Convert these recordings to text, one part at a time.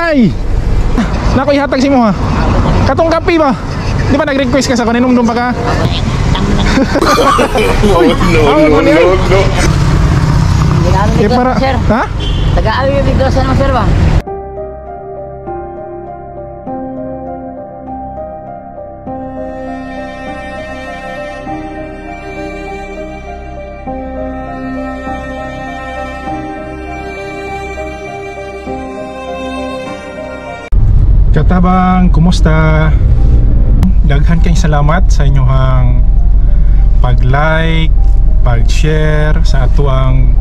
Tay! Nako ihatag si mo ha. Katong kape ba? Di ba nag-request ka sa kaninumdum pa ka? No, no, no, no. Eh, para, sir. Ha? Taga-awi yung biglasan mo, sir ba? Katabang, kumusta? Daghan kayong salamat sa inyong pag-like, pag-share sa atoang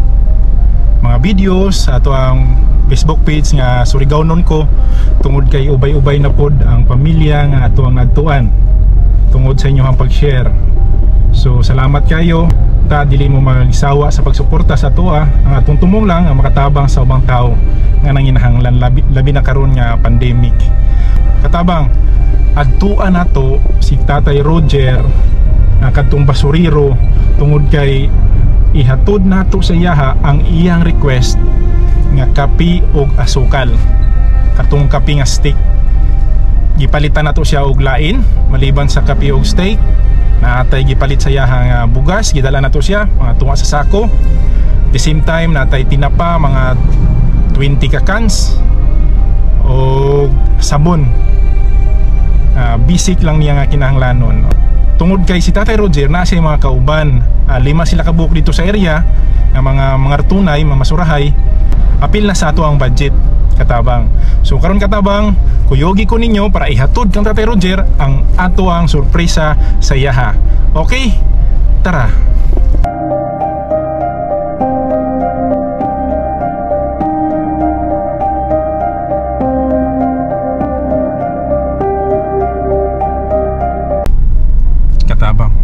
mga videos, sa atoang Facebook page nga Surigaonon ko, tungod kay ubay-ubay na pod ang pamilya nga atoang nadtuan tungod sa inyong pag-share. So salamat kayo. Ta dili mo magsawa sa pagsuporta sa atoa. Ang atong tumong lang ang makatabang sa ubang tao nga nanginahanglan labi na karon nga pandemic. Katabang, adtuan nato si Tatay Roger nga kadtong basurero tungod kay ihatod nato sa iyaha ang iyang request nga kape og asukal, katong kape nga steak. Gipalitan nato siya og lain maliban sa kape og steak. Naatay gipalit sa iyaha nga bugas, gidala nato siya mga tunga sa sako. The same time natay tinapa mga 20 ka cans og sabon. Basic lang niya nga kinahanglanon. Tungod kay si Tatay Roger na siya mga kauban, lima sila kabuok dito sa area nga mga tunay, mga masurahay. Apil na sa ato ang budget, katabang. So karon katabang, kuyogi ko ninyo para ihatod kang Tatay Roger ang ato ang sorpresa sa iyaha. Okay? Tara. Katabang,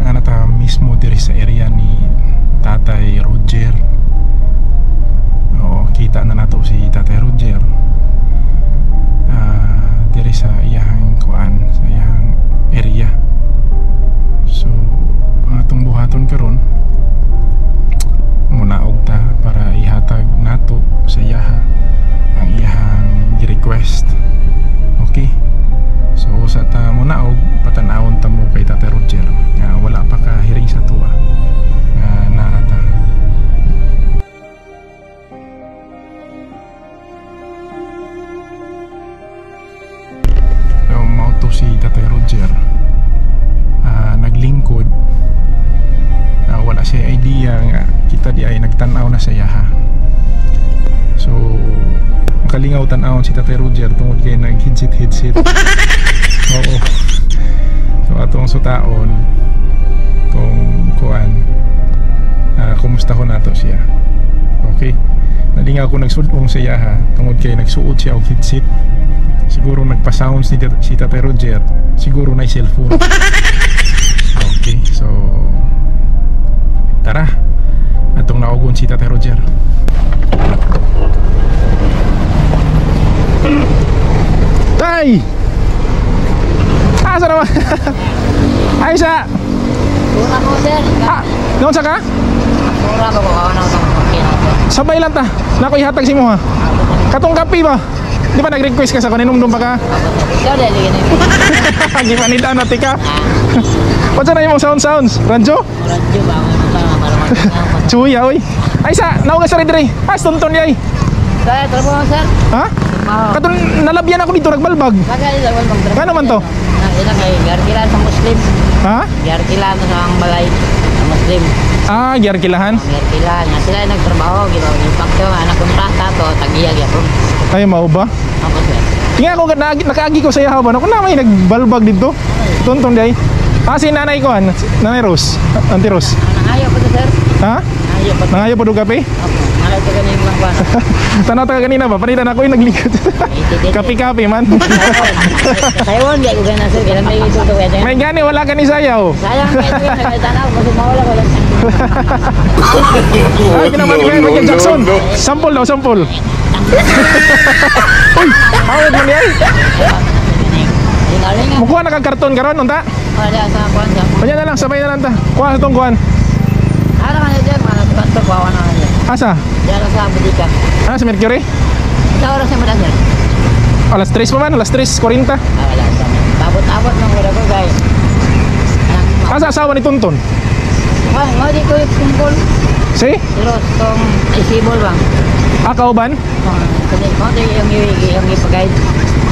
nata mismo diri sa area ni Tatay Roger. Oo, kita na nato si Tatay Roger diri sa iyahang kuan, sa iyahang area. So ang atong buhaton karon, munaog ta para ihatag nato sa iyaha ang iyahang gi-request. Okay? So usa ta munaog, patan-awon ta mo kay Tatay Roger nga wala pa ka hiring sa tuwa nga naa ta. So mao to si Tatay Roger, naglingkod. Wala siya idea nga kita di ay nagtan-aw na sa iyaha. So makalingaw tan-awon si Tatay Roger tungod kay nag-headset. Oo. So atong sutaon kung kuan, kumusta ko nato siya. Okay. Nalingaw ko nagsudong sa iyaha tungod kay nagsuot siya og headset. Siguro nagpa-sounds ni si Tatay Roger, siguro na cellphone. Okay, so tara. Atong naugon si Tatay Roger. Tay! Asa naman? Ay sa! Mura ko, sir. Ah, noon sa ka? Mura ko, kuha na ako. Sabay lang ta. Nako ihatag si mo ha. Katong kape ba? Di ba nag-request ka sa kaninumdum pa ka? Ikaw dahil ganun. Gipanidaan na tika. What's na yung sounds? Ranjo? Radyo ba? Chuya oy. Ay sa, nauga sa rin. Ah, tonton yay. Sir, trabaho, sir. Ha? Katong nalabyan ako dito nagbalbag. Kano man to? Ila kay garkilan sa Muslim. Ha? Garkilan sa ang balay sa Muslim. Ah, giarkilahan. Garkilan nga sila nagtrabaho, gipakto anak kontrata to tagiya gyapon. Ay mao ba? Ako sir. Tingnan ko nakaagi ko sa iyaha ba. Ako na may nagbalbag dito. Tonton day. Ah, si nanay ko, Nanay Rose. Auntie Rose. Nangayo pa to sir. Ha? Nangayo pa. Nangayo pa do kape? Opo. Malay to ganing lang ba. Tanaw ta kanina ba? Panitan ako yung naglingkod. Kape-kape man. Taiwan gyud ko gana sir, kailan may ito to kaya. May gani wala ka ni sayaw. Sayang kay ito kay tanaw kasi mawala ko lang. Ay, pinaman ni Michael Jackson. Sample daw, sample. Uy, awad man niya. Mukuha na kag karton karon unta. Wala sa kuan sa. Kanya na lang, sabay na lang ta. Kuha sa tong kuan. Ara man diyan, mga kuan to kuha na. Asa? Diyan sa butika. Ah, sa Mercury? Sa oras na mo na, sir? Alas 3 pa man, alas 3:40. Ah, wala. Abot-abot nang wala ko, guys. Asa asawa ni Tonton? Wah, mo di ko yung tungkol. Si? Pero itong isibol ba? Ah, kauban? Kasi mo di yung ipag-guide.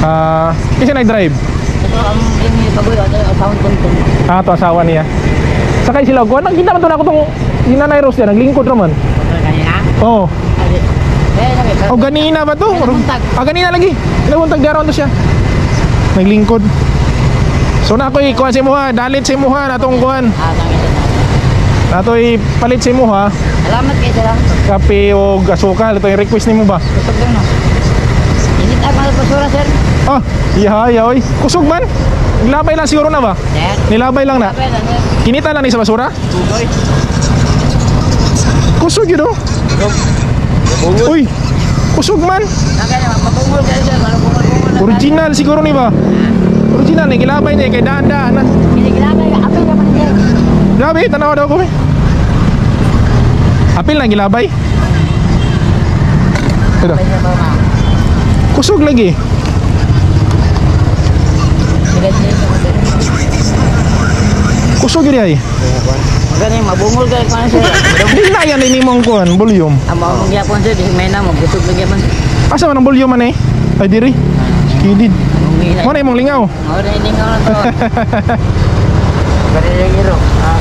Ah, kasi nag-drive. Ito ang yung ipag-guide, ito ang sound tuntun. Ah, to asawa niya. Sakay sila kuan, nang ginaman to na ako tong ginanay Rose niya, naglingkod raman. Kanina? Oo. Eh, Oh, ganina ba to? Buntag. Ah, ganina lagi. Nabuntag dara to siya. Naglingkod. So na ako'y kuan sa imuha, dalit sa imuha natong kuan. Ah, tangin. Nato'y palit sa imuha, Salamat kay sir. kape o asukal, ito yung request nimo ba? Kusog lang no. Init ang mga basura, sir. Ah, iya, iya, oy. Kusog man. Nilabay lang siguro na ba? Sir. Nilabay lang na. Sabi na, sir. Kinita lang ni sa basura? Bugoy. Kusog yun oh. Uy, kusog man. Nagaya, mabungol kayo, sir. Mabungol-bungol na. Original siguro ni ba? Original ni gilabay ni kay daan-daan na. Gilabay ka. Apil ka man, sir. Grabe, tanaw daw ko. Eh. Apil na gilabay. Ito. Apil ka ba, ma'am? Kusog lagi. Sige, sige, sir. Kusog yun ay. Magaling, mabungol kayo ko na, sir. Di na yan ini mong kuan, volume. Ang mga mong gyapon, sir. Di may na, mabusog na gyapon. Asa man ang volume man eh? Ay diri. Kidid. Mong Mo na imong lingaw. Mo na ining ako to. Bari yung iro. Ah,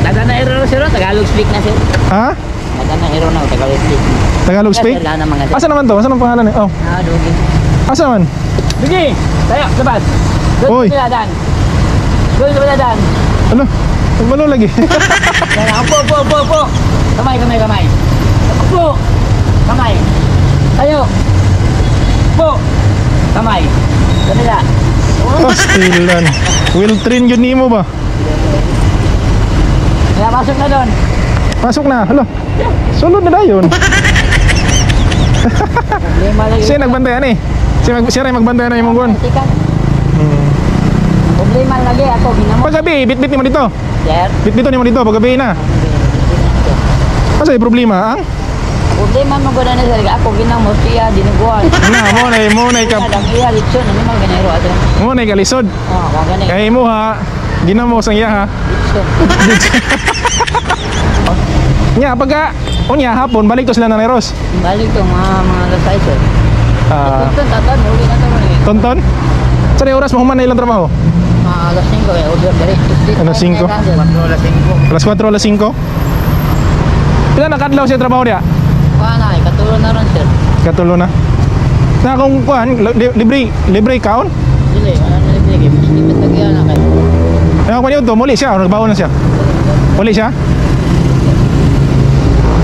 Daga na iro sir, Tagalog speak na sir. Ha? Daga na iro na Tagalog speak. Tagalog speak? Sir, na mga sir. Asa naman to? Asa naman pangalan eh? Oh. Ah, dugi. Asa man? Dugi, tayo, labas. Doon Oy. sila dan. Doon sila dan. Ano? Nagbalo lagi. Yan, upo, upo, upo, upo. Kamay, kamay, kamay. Upo. Kamay. Tayo. Upo. Kamay. Kanila. Pastilan. Will train yun nimo ba? Kaya pasok na doon. Pasok na. Hala. Sulod na dayon. Problema lagi. Siya nagbantayan eh. Siya rin magbantayan na imong kuan. Sikat. Problema lagi ako ginamo. Paggabi, bit-bit nimo dito. Sir. Bit-bito nimo dito paggabi na. Asa yung problema ang? Problema mo gud na sir ako ginamo siya dinuguan. Na mo na ka Ang iya litson ano man ganero ato. mo na kalisod. Oh, wa gani. Kay mo ha, ginamo sang iya ha. Litson. Nya pagka unya hapon balik to sila na Neros. Balik to mga lasay sir. Ah, Tonton tatan uli na to ni. tonton. Sa oras mo human na ilang trabaho? Mga alas 5 eh order diri. Alas 5? Alas 5. Alas 4, alas 5. Pila na kadlaw siya trabaho diya? Kuha na katulo na ron sir. Katulo na. Na kung kuan libre libre kaon? Dili, wala na libre kay mas di pa na kay. Ay ako niyo muli siya, nagbaon na siya. Muli siya.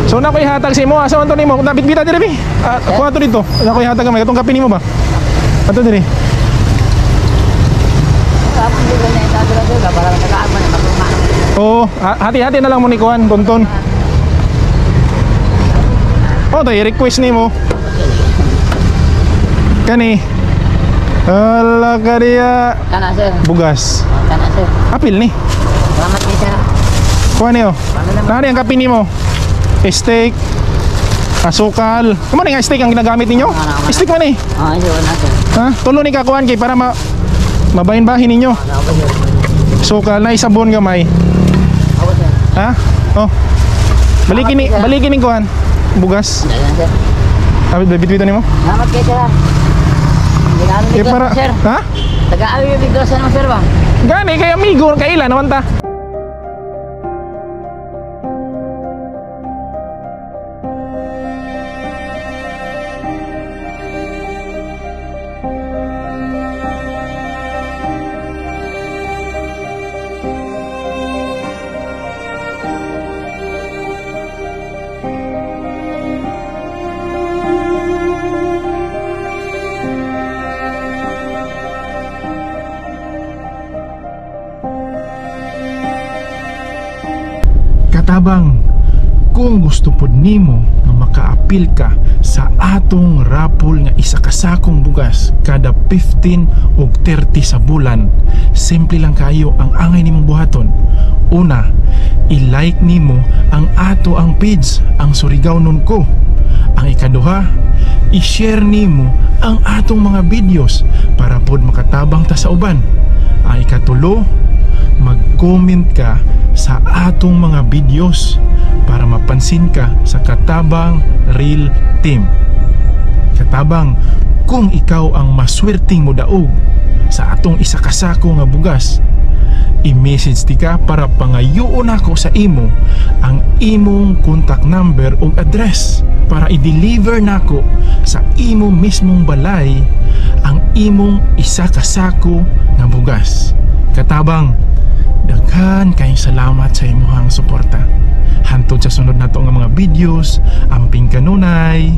So na ko'y hatag sa imo, asa man to nimo? Nabitbita diri bi. Ah, kuha to dito. Na ko'y hatag gamay katong kape nimo ba? Ato diri. Tapos di ba na itago na sir para makakaan man matuma. Oo, hati-hati na lang mo ni kuan, tonton. Oh, tayo request nimo. Kani. Ala kariya Kana sir. bugas. Kana sir. Apil ni. Salamat kay sir. Kuha niyo. Nani ang kape nimo? Steak. Asukal. Kumo ni nga steak ang ginagamit ninyo? Steak man eh. Ah, sir, wala sir. Ha? Tulo ni kakuan kay para mabahin-bahin ninyo. Wala ko sir. Sukal na isabon gamay. Ako sir. Ha? Oh. Balikin ni kuan. Bugas. Dala sir. Abi bitbito nimo? Salamat kay sir. Ginano Eh para sir. Ha? Taga-awi yung biglasan mo sir ba? Gani kay amigo kaila naman ta. Katabang, kung gusto pod nimo nga makaapil ka sa atong rapol nga isa ka sakong bugas kada 15 og 30 sa bulan, simple lang kayo ang angay nimong buhaton. Una, i-like nimo ang ato ang page, ang Surigao Nun Ko. Ang ikaduha, I-share nimo ang atong mga videos para pod makatabang ta sa uban. Ang ikatulo, mag-comment ka sa atong mga videos para mapansin ka sa Katabang Real Team. Katabang, kung ikaw ang maswerteng modaog sa atong isa ka sako nga bugas, i-message ti ka para pangayoon ako sa imo ang imong contact number o address para i-deliver nako sa imo mismong balay ang imong isa ka sako nga bugas. Katabang, daghan kayong salamat sa imuhang suporta. Hantod sa sunod nato nga mga videos, amping kanunay.